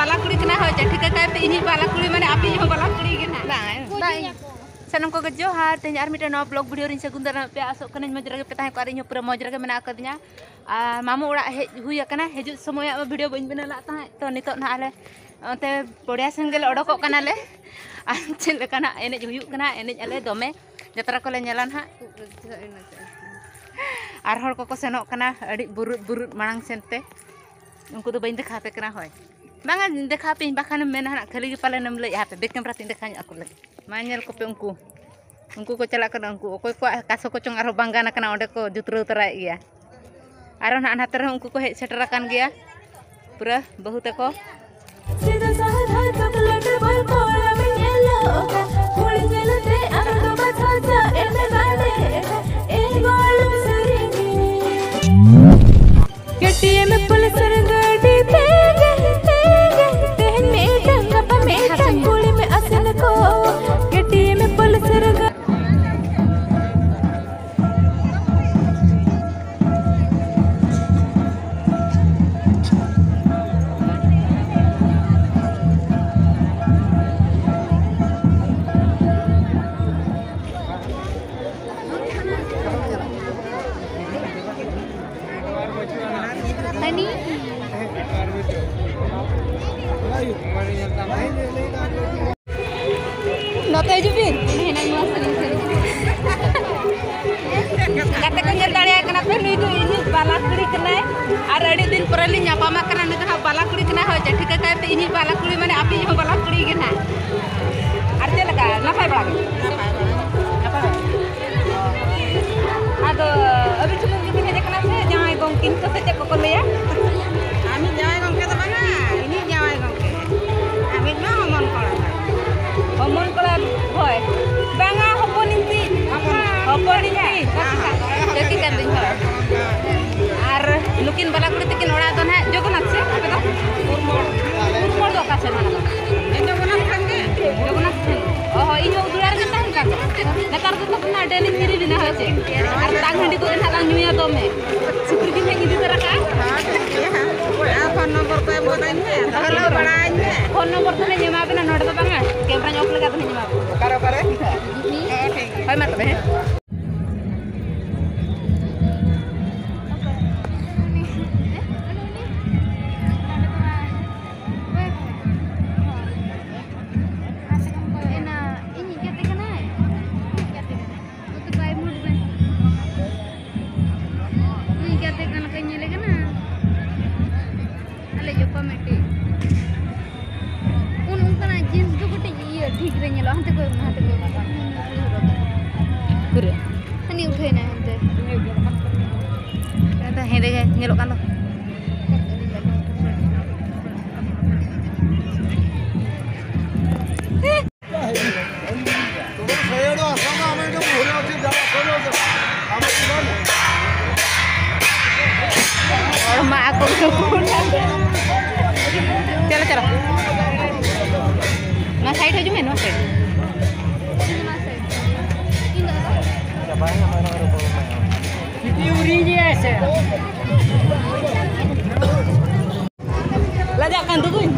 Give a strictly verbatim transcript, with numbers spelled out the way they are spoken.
ᱵᱟᱞᱟ ᱠᱩᱲᱤ ᱠᱟᱱᱟ ᱦᱳᱭ, ᱪᱮ ᱴᱷᱤᱠᱟᱹ ᱠᱟᱭ ᱯᱮ, ᱤᱧᱤᱡ ᱵᱟᱞᱟ ᱠᱩᱲᱤ ᱢᱟᱱᱮ ᱟᱯᱮ ᱦᱚᱸ ᱵᱟᱞᱟ ᱠᱩᱲᱤ ᱜᱮ ᱱᱟᱦᱟᱜ᱾ ᱵᱟᱝ, ᱵᱟᱝ᱾ ᱥᱟᱱᱟᱢ ᱠᱚᱜᱮ ᱡᱚᱦᱟᱨ᱾ ᱛᱮᱦᱮᱧ ᱟᱨ ᱢᱤᱫᱴᱮᱱ ᱱᱚᱣᱟ ᱵᱞᱚᱜ ᱵᱷᱤᱰᱤᱭᱳ ᱨᱤᱧ ᱥᱟᱹᱜᱩᱱ ᱫᱟᱨᱟᱢᱮᱫ ᱯᱮᱭᱟ᱾ ᱟᱥᱚᱜ ᱠᱟᱹᱱᱟᱹᱧ ᱢᱚᱡᱽ ᱨᱮᱜᱮ ᱯᱮ ᱛᱟᱦᱮᱸ ᱠᱚᱜᱼᱟ ᱟᱨ ᱤᱧ ᱦᱚᱸ ᱯᱩᱨᱟᱹ ᱢᱚᱡᱽ ᱨᱮᱜᱮ ᱢᱮᱱᱟᱜ ᱟᱠᱟᱫᱤᱧᱟ᱾ ᱟᱨ ᱢᱟᱢᱩ ᱚᱲᱟᱜ ᱦᱮᱡ ᱦᱩᱭ ᱟᱠᱟᱱᱟ᱾ ᱦᱤᱡᱩᱜ ᱥᱚᱢᱚᱭᱟᱜ ᱢᱟ ᱵᱷᱤᱰᱤᱭᱳ ᱵᱟᱹᱧ ᱵᱮᱱᱟᱣ ᱞᱮᱫ ᱛᱟᱦᱮᱸᱫ, ᱛᱚ ᱱᱤᱛᱚᱜ ᱱᱟᱦᱟᱜ ᱟᱞᱮ ᱚᱱᱛᱮ ᱯᱚᱲᱤᱭᱟ ᱥᱮᱱ ᱜᱮᱞᱮ ᱚᱰᱚᱠᱚᱜ ᱠᱟᱱᱟᱞᱮ᱾ ᱟᱨ ᱪᱮᱫ ᱞᱮᱠᱟ ᱱᱟᱦᱟᱜ ᱮᱱᱮᱡ ᱦᱩᱭᱩᱜ ᱠᱟᱱᱟ, ᱮᱱᱮᱡ ᱟᱞᱮ ᱫᱚᱢᱮ, ᱡᱟᱛᱨᱟ ᱠᱚᱞᱮ ᱧᱮᱞᱟ ᱱᱟᱦᱟᱜ᱾ ᱟᱨ ᱦᱚᱲ ᱠᱚᱠᱚ ᱥᱮᱱᱚᱜ ᱠᱟᱱᱟ ᱟᱹᱰᱤ ᱵᱩᱨᱩᱫ ᱵᱩᱨᱩᱫ ᱢᱟᱲᱟᱝ ᱥᱮᱱᱛᱮ᱾ ᱩᱱᱠᱩ ᱫᱚ ᱵᱟᱹᱧ ᱫᱮᱠᱷᱟᱣ ᱟᱯᱮ ᱠᱟᱱᱟ, ᱦᱳᱭ᱾ ᱵᱟᱝᱟ, ᱫᱮᱠᱷᱟᱣ ᱟᱯᱮᱭᱟᱹᱧ, ᱵᱟᱠᱷᱟᱱᱮᱢ ᱢᱮᱱᱟ ᱦᱟᱸᱜ ᱠᱷᱟᱹᱞᱤ ᱜᱮ ᱯᱟᱞᱮᱱᱮᱢ ᱞᱟᱹᱭᱮᱫᱼᱟ᱾ ᱦᱟᱯᱮ ᱵᱮᱠ ᱠᱮᱢᱨᱟ ᱛᱤᱧ ᱫᱮᱠᱷᱟᱣ ᱧᱚᱜ ᱟᱠᱚ ᱞᱟᱹᱜᱤᱫ᱾ ᱢᱟ ᱧᱮᱞ ᱠᱚᱯᱮ ᱩᱱᱠᱩ, ᱩᱱᱠᱩ ᱠᱚ ᱪᱟᱞᱟᱜ ᱠᱟᱱᱟ᱾ ᱩᱱᱠᱩ ᱚᱠᱚᱭ ᱠᱚᱣᱟᱜ ᱚᱠᱟ ᱥᱚᱠᱚ ᱪᱚᱝ ᱟᱨᱦᱚᱸ ᱵᱟᱝ ᱜᱟᱱ ᱟᱠᱟᱱᱟ, ᱚᱸᱰᱮ ᱠᱚ ᱡᱩᱛᱨᱟᱹᱣ ᱛᱚᱨᱟᱭᱮᱫ ᱜᱮᱭᱟ᱾ ᱟᱨᱚ ᱱᱟᱦᱟᱜ ᱱᱟᱛᱮ ᱨᱮᱦᱚᱸ ᱩᱱᱠᱩ ᱠᱚ ᱦᱮᱡ ᱥᱮᱴᱮᱨ ᱟᱠᱟᱱ ᱜᱮᱭᱟ, ᱯᱩᱨᱟᱹ ᱵᱟᱹᱦᱩ ᱛᱟᱠᱚ᱾ ᱥᱤᱫᱷᱟᱹ ᱥᱟᱫᱷᱟ ᱪᱚᱠᱞᱮᱴ ᱵᱚᱞ ᱠᱚᱲᱟ ᱵᱤᱱ ᱧᱮᱞᱚᱜᱼᱟ, ᱠᱩᱲᱤ ᱧᱮᱞᱛᱮ ᱟᱨ ᱫᱚ ᱵᱟᱪᱷᱟᱣ ᱪᱟ ᱮᱢ ᱜᱟᱰᱮ, ᱮ ᱜᱚᱲᱚᱢ ᱥᱟᱹᱨᱤ ᱜᱮ᱾ ᱠᱮᱴᱤᱭᱮᱢ ᱯᱩᱞᱤᱥ ᱨᱮ ᱜᱟᱹᱰᱤ ᱛᱮᱜᱮ, ᱛᱮᱜᱮ, ᱛᱮᱦᱮᱧ ᱢᱤᱫᱴᱟᱝ ᱜᱟᱯᱟ ᱢᱤᱫᱴᱟᱝ ᱠᱩᱲᱤ ᱢᱮ ᱟᱥᱮᱱ ᱠᱚ, ᱠᱮᱴᱤᱭᱮᱢ ᱯᱩᱞᱤᱥ ᱨᱮ ᱜᱟᱹᱰᱤ ᱱᱚᱛᱮ ᱦᱤᱡᱩᱜ ᱵᱤᱱ᱾ ᱜᱟᱛᱮ ᱠᱚ, ᱧᱮᱞ ᱫᱟᱲᱮᱭᱟᱭ ᱠᱟᱱᱟ ᱯᱮ, ᱱᱩᱭ ᱫᱚ ᱤᱧᱤᱡ ᱵᱟᱞᱟ ᱠᱩᱲᱤ ᱠᱟᱱᱟᱭ᱾ ᱟᱨ ᱟᱹᱰᱤ ᱫᱤᱱ ᱯᱚᱨᱮ ᱞᱤᱧ ᱧᱟᱯᱟᱢ ᱟᱠᱟᱱᱟ᱾ ᱱᱩᱭ ᱫᱚ ᱦᱟᱸᱜ ᱵᱟᱞᱟ ᱠᱩᱲᱤ ᱠᱟᱱᱟᱭ᱾ ᱦᱳᱭ, ᱪᱮ ᱴᱷᱤᱠᱟᱹ ᱠᱟᱭ ᱯᱮ, ᱤᱧᱤᱡ ᱵᱟᱞᱟ ᱠᱩᱲᱤ ᱢᱟᱱᱮ ᱟᱯᱮᱭᱤᱡ ᱦᱚᱸ ᱵᱟᱞᱟ ᱠᱩᱲᱤ ᱜᱮ ᱱᱟᱦᱟᱜ᱾ ᱟᱨ ᱪᱮᱫ ᱞᱮᱠᱟ, ᱱᱟᱯᱟᱭ ᱵᱟᱲᱟ ᱜᱮ? ᱱᱟᱯᱟᱭ ᱵᱟᱲᱟ᱾ ᱟᱫᱚ ᱟᱹᱵᱤᱱ ᱥᱩᱢᱩᱝ ᱜᱮᱵᱤᱱ ᱦᱮᱡ ᱟᱠᱟᱱᱟ ᱥᱮ ᱡᱟᱶᱟᱭ ᱜᱚᱢᱠᱤᱱ ᱠᱚ ᱥᱮ ᱪᱮᱫ ᱠᱚᱠᱚ ᱞᱟᱹᱭᱟ? ᱟᱢᱤᱡ ᱡᱟᱶᱟᱭ ᱜᱚᱢᱠᱮ ᱫᱚ ᱵᱟᱝᱟ, ᱤᱧᱤᱡ ᱡᱟᱶᱟᱭ ᱜᱚᱢᱠᱮ᱾ ᱟᱢᱤᱡ ᱢᱟ ᱦᱚᱢᱚᱱ ᱠᱚᱲᱟ᱾ ᱦᱚᱢᱚᱱ ᱠᱚᱲᱟ, ᱦᱳᱭ᱾ ᱵᱟᱝᱟ, ᱦᱚᱯᱚᱱᱤᱧ ᱛᱤᱧ᱾ ᱦᱚᱯᱚᱱᱤᱧ ᱛᱤᱧ᱾ ᱠᱟᱹᱠᱤ ᱠᱟᱱ ᱫᱩᱧ, ᱦᱳᱭ᱾ ᱟᱨ ᱱᱩᱠᱤᱱ ᱵᱟᱞᱟ ᱠᱩᱲᱤ ᱛᱟᱹᱠᱤᱱ ᱚᱲᱟᱜ ᱫᱚ ᱱᱟᱦᱟᱜ ᱡᱚᱜᱚᱱᱱᱟᱛᱷ ᱥᱮ? ᱟᱯᱮ ᱫᱚ? ᱩᱨᱢᱚᱲ᱾ ᱩᱨᱢᱚᱲ ᱫᱚ ᱚᱠᱟ ᱥᱮᱫ ᱱᱟᱦᱟᱜ? ᱡᱚᱜᱚᱱᱱᱟᱛᱷ ᱴᱷᱮᱱ ᱜᱮ᱾ ᱡᱚᱜᱚᱱᱱᱟᱛᱷ ᱴᱷᱮᱱ? ᱚ ᱦᱚᱸ, ᱤᱧ ᱦᱚᱸ ᱩᱫᱽᱲᱟ ᱨᱮᱜᱮ ᱛᱟᱦᱮᱱ ᱠᱟᱱ ᱫᱚ᱾ ᱱᱮᱛᱟᱨ ᱫᱚ ᱛᱚᱵᱮ ᱱᱟᱦᱟᱜ ᱰᱟᱹᱱᱤᱧ ᱦᱤᱨᱤ ᱞᱮᱱᱟ, ᱦᱳᱭ ᱥᱮ? ᱟᱨ ᱛᱟᱝ ᱦᱟᱺᱰᱤ ᱠᱚᱜᱮ ᱱᱟᱦᱟᱜ ᱞᱟᱝ ᱧᱩᱭᱟ ᱫᱚᱢᱮ᱾ ᱥᱩᱠᱨᱤ ᱡᱤᱞ ᱦᱟᱸᱜ ᱤᱧ ᱤᱫᱤ ᱛᱚᱨᱟ ᱠᱟᱜᱼᱟ᱾ ᱯᱷᱳᱱ ᱱᱚᱢᱵᱚᱨ ᱛᱟᱦᱚᱞᱮᱧ ᱮᱢᱟ ᱵᱮᱱᱟ, ᱱᱚᱰᱮ ᱫᱚ ᱵᱟᱝᱟ, ᱠᱮᱢᱨᱟᱧ ᱚᱯᱷ ᱞᱮᱠᱟ ᱛᱟᱦᱚᱞᱮᱧ ᱮᱢᱟ ᱵᱮᱱᱟ᱾ ᱚᱠᱟᱨᱮ, ᱚᱠᱟᱨᱮ? ᱦᱳᱭ, ᱢᱟ ᱛᱚᱵᱮ, ᱦᱮᱸ᱾ ᱩᱱᱤ ᱜᱟᱛᱮ ᱠᱟᱱ ᱞᱮᱠᱟᱧ ᱧᱮᱞᱮ ᱠᱟᱱᱟ᱾ ᱟᱞᱮ ᱡᱚᱯᱟ ᱢᱤᱫᱴᱤᱡ᱾ ᱩᱱ ᱚᱱᱠᱟᱱᱟᱜ ᱡᱤᱱᱥ ᱫᱚ ᱠᱟᱹᱴᱤᱡ ᱤᱭᱟᱹ ᱴᱷᱤᱠ ᱨᱮ ᱧᱮᱞᱚᱜᱼᱟ᱾ ᱦᱟᱱᱛᱮ ᱠᱚᱭᱚᱜ ᱢᱮ, ᱦᱟᱱᱛᱮ ᱠᱚᱭᱚᱜ ᱢᱮ᱾ ᱩᱠᱩᱨ? ᱦᱟᱹᱱᱤ ᱩᱴᱷᱟᱹᱭᱮᱱᱟᱭ ᱦᱟᱱᱛᱮ᱾ ᱦᱮᱸᱫᱮ ᱜᱮ ᱧᱮᱞᱚᱜ ᱠᱟᱱ ᱫᱚ᱾ ᱦᱚᱲ ᱢᱟ ᱟᱠᱚ ᱜᱮᱠᱚ ᱯᱷᱳᱱᱟ᱾ ᱪᱟᱞᱟᱜ, ᱪᱟᱞᱟᱜ᱾ ᱱᱚᱣᱟ ᱥᱟᱭᱤᱰ ᱦᱤᱡᱩᱜ ᱢᱮ, ᱱᱚᱣᱟ ᱥᱟᱭᱤᱰ᱾ ᱞᱟᱡᱟᱜ ᱠᱟᱱ ᱫᱩᱜᱩᱧ᱾